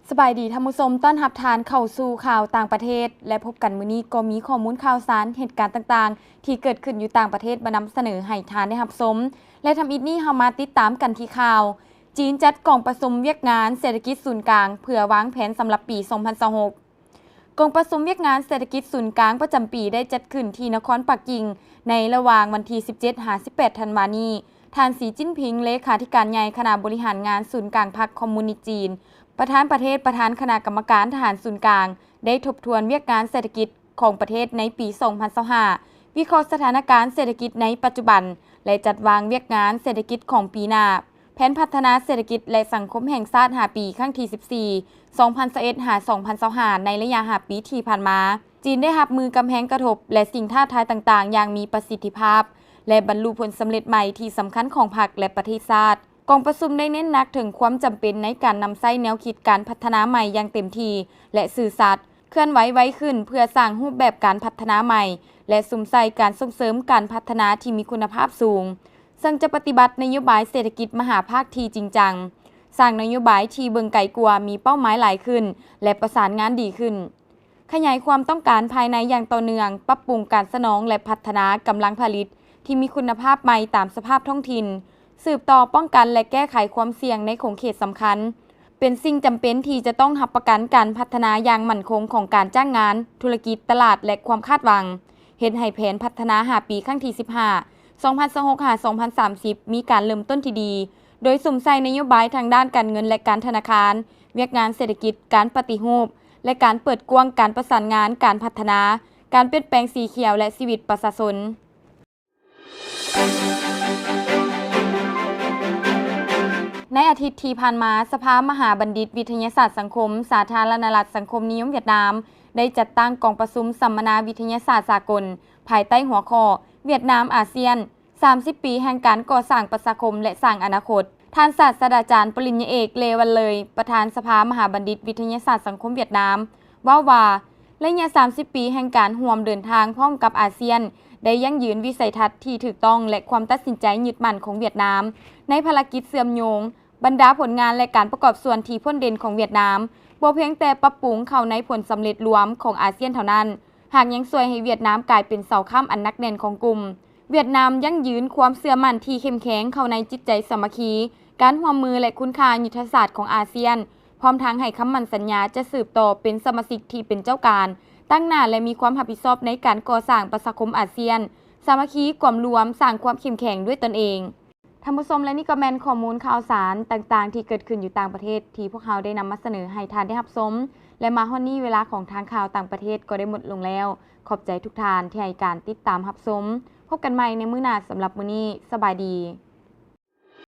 ສະບາຍດີທ່ານຜູ້ຊົມ, ຕ້ອນຮັບທ່ານເຂົ້າສູ່ຂ່າວຕ່າງປະເທດ ແລະ ພົບກັນມື້ນີ້ກໍມີຂໍ້ມູນຂ່າວສານ, ເຫດການຕ່າງໆ ທີ່ເກີດຂຶ້ນຢູ່ຕ່າງປະເທດມານຳສະເໜີໃຫ້ທ່ານໄດ້ຮັບຊົມ ແລະ ທຳອິດນີ້ເຮົາມາຕິດຕາມກັນທີ່ຂ່າວ ຈີນຈັດກອງປະຊຸມວຽກງານເສດຖະກິດສູນກາງ ເພື່ອວາງແຜນສຳລັບປີສອງພັນຊາວຫົກ. ກອງປະຊຸມວຽກງານເສດຖະກິດສູນກາງປະຈຳປີໄດ້ຈັດຂຶ້ນທີ່ນະຄອນປັກກິ່ງ ໃນລະຫວ່າງວັນທີສິບເຈັດຫາສິບແປດທັນວານີ້. ທ່ານ ສີ ຈິ້ນຜິງ ເລຂາທິການໃຫຍ່ຄະນະບໍລິຫານງານສູນກາງພັກຄອມມູນິດຈີນ, ປະທານປະເທດ, ປະທານຄະນະກຳມະການທະຫານສູນກາງ ໄດ້ທົບທວນວຽກງານເສດຖະກິດຂອງປະເທດໃນປີສອງພັນຊາວຫ້າ, ວິເຄາະສະຖານະການເສດຖະກິດໃນປັດຈຸບັນ ແລະ ຈັດວາງວຽກງານເສດຖະກິດຂອງປີໜ້າ, ແຜນພັດທະນາເສດຖະກິດ ແລະ ສັງຄົມແຫ່ງຊາດຫ້າປີ ຄັ້ງທີສິບສີ່ ສອງພັນຊາວເອັດ ຫາ ສອງພັນຊາວຫ້າ ໃນໄລຍະຫ້າປີທີ່ຜ່ານມາ. ຈີນໄດ້ຮັບມືກຳແພງກະທົບ ແລະ ສິ່ງທ້າທາຍຕ່າງໆຢ່າງມີປະສິດທິພາບ ແລະ ບັນລຸຜົນສຳເລັດໃໝ່ທີ່ສຳຄັນຂອງພັກ ແລະ ປະເທດຊາດ. ກອງປະຊຸມໄດ້ເນັ້ນໜັກເຖິງຄວາມຈຳເປັນໃນການນຳໃຊ້ແນວຄິດການພັດທະນາໃໝ່ຢ່າງເຕັມທີ່ ແລະ ຊື່ສັດ, ເຄື່ອນໄຫວໄວຂຶ້ນເພື່ອສ້າງຮູບແບບການພັດທະນາໃໝ່ ແລະ ສຸມໃສ່ການສົ່ງເສີມການພັດທະນາທີ່ມີຄຸນນະພາບສູງ, ເຊິ່ງຈະປະຕິບັດນະໂຍບາຍເສດຖະກິດມະຫາພາກທີ່ຈິງຈັງ, ສ້າງນະໂຍບາຍທີ່ເບິ່ງໄກກວ່າ, ມີເປົ້າໝາຍຫຼາຍຂຶ້ນ ແລະ ປະສານງານດີຂຶ້ນ. ຂະຫຍາຍຄວາມຕ້ອງການພາຍໃນຢ່າງຕໍ່ເນື່ອງ, ປັບປຸງການສະໜອງ ແລະ ພັດທະນາກຳລັງຜະລິດທີ່ມີຄຸນນະພາບໃໝ່ຕາມສະພາບທ້ອງຖິ່ນ, ສືບຕໍ່ປ້ອງກັນ ແລະ ແກ້ໄຂຄວາມສ່ຽງໃນຂົງເຂດສຳຄັນ ເປັນສິ່ງຈຳເປັນທີ່ຈະຕ້ອງຮັບປະກັນການພັດທະນາຢ່າງໝັ້ນຄົງຂອງການຈ້າງງານ, ທຸລະກິດ, ຕະຫຼາດ ແລະ ຄວາມຄາດຫວັງ, ເຮັດໃຫ້ແຜນພັດທະນາຫ້າປີຄັ້ງທີສິບຫ້າ ສອງພັນຊາວຫົກ ຫາ ສອງພັນສາມສິບ ມີການເລີ່ມຕົ້ນທີ່ດີ, ໂດຍສຸມໃສ່ນະໂຍບາຍທາງດ້ານການເງິນ ແລະ ການທະນາຄານ, ວຽກງານເສດຖະກິດ, ການປະຕິຮູບ ແລະ ການເປີດກວ້າງການປະສານງານ, ການພັດທະນາ, ການປ່ຽນແປງສີຂຽວ ແລະ ຊີວິດປະຊາຊົນ. ໃນອາທິດທີ່ຜ່ານມາ, ສະພາມະຫາບັນດິດວິທະຍາສາດສັງຄົມ ສາທາລະນະລັດສັງຄົມນິຍົມຫວຽດນາມ ໄດ້ຈັດຕັ້ງກອງປະຊຸມສຳມະນາວິທະຍາສາດສາກົນ ພາຍໃຕ້ຫົວຂໍ້ ຫວຽດນາມ-ອາຊຽນ ສາມສິບປີແຫ່ງການກໍ່ສ້າງປະຊາຄົມ ແລະ ສ້າງອະນາຄົດ. ທ່ານສາດສະດາຈານ ປະລິນຍາເອກ ເລ ວັນເລີຍ ປະທານສະພາມະຫາບັນດິດວິທະຍາສາດສັງຄົມຫວຽດນາມ ເວົ້າວ່າ ໄລຍະສາມສິບປີແຫ່ງການຮ່ວມເດີນທາງພ້ອມກັບອາຊຽນ ໄດ້ຢັ້ງຢືນວິໄສທັດທີ່ຖືກຕ້ອງ ແລະ ຄວາມຕັດສິນໃຈຍຶດໝັ້ນຂອງຫວຽດນາມ ໃນພາລະກິດເຊື່ອມໂຍງບັນດາຜົນງານ ແລະ ການປະກອບສ່ວນທີ່ພົ້ນເດັ່ນຂອງຫວຽດນາມ ບໍ່ພຽງແຕ່ປັບປຸງເຂົ້າໃນຜົນສຳເລັດລວມຂອງອາຊຽນເທົ່ານັ້ນ, ຫາກຍັງຊ່ວຍໃຫ້ຫວຽດນາມກາຍເປັນເສົາຄ້ຳອັນໜັກແໜ້ນຂອງກຸ່ມ. ຫວຽດນາມຢັ້ງຢືນຄວາມເຊື່ອໝັ້ນທີ່ເຂັ້ມແຂງເຂົ້າໃນຈິດໃຈສາມັກຄີ, ການຮ່ວມມື ແລະ ຄຸນຄ່າຍຸດທະສາດຂອງອາຊຽນ, ພ້ອມທັງໃຫ້ຄຳໝັ້ນສັນຍາຈະສືບຕໍ່ເປັນສະມາຊິກທີ່ເປັນເຈົ້າການ, ຕັ້ງໜ້າ ແລະ ມີຄວາມຮັບຜິດຊອບໃນການກໍ່ສ້າງປະຊາຄົມອາຊຽນ ສາມັກຄີກວມລວມ, ສ້າງຄວາມເຂັ້ມແຂງດ້ວຍຕົນເອງ. ທ່ານຜູ້ຊົມ ແລະ ນີ້ກໍແມ່ນຂໍ້ມູນຂ່າວສານຕ່າງໆທີ່ເກີດຂຶ້ນຢູ່ຕ່າງປະເທດ ທີ່ພວກເຮົາໄດ້ນຳມາສະເໜີໃຫ້ທ່ານໄດ້ຮັບຊົມ ແລະ ມາຮອດນີ້ເວລາຂອງທາງຂ່າວຕ່າງປະເທດກໍໄດ້ໝົດລົງແລ້ວ. ຂອບໃຈທຸກທ່ານທີ່ໃຫ້ການຕິດຕາມຮັບຊົມ. ພົບກັນໃໝ່ໃນມື້ໜ້າ. ສຳລັບມື້ນີ້, ສະບາຍດີ.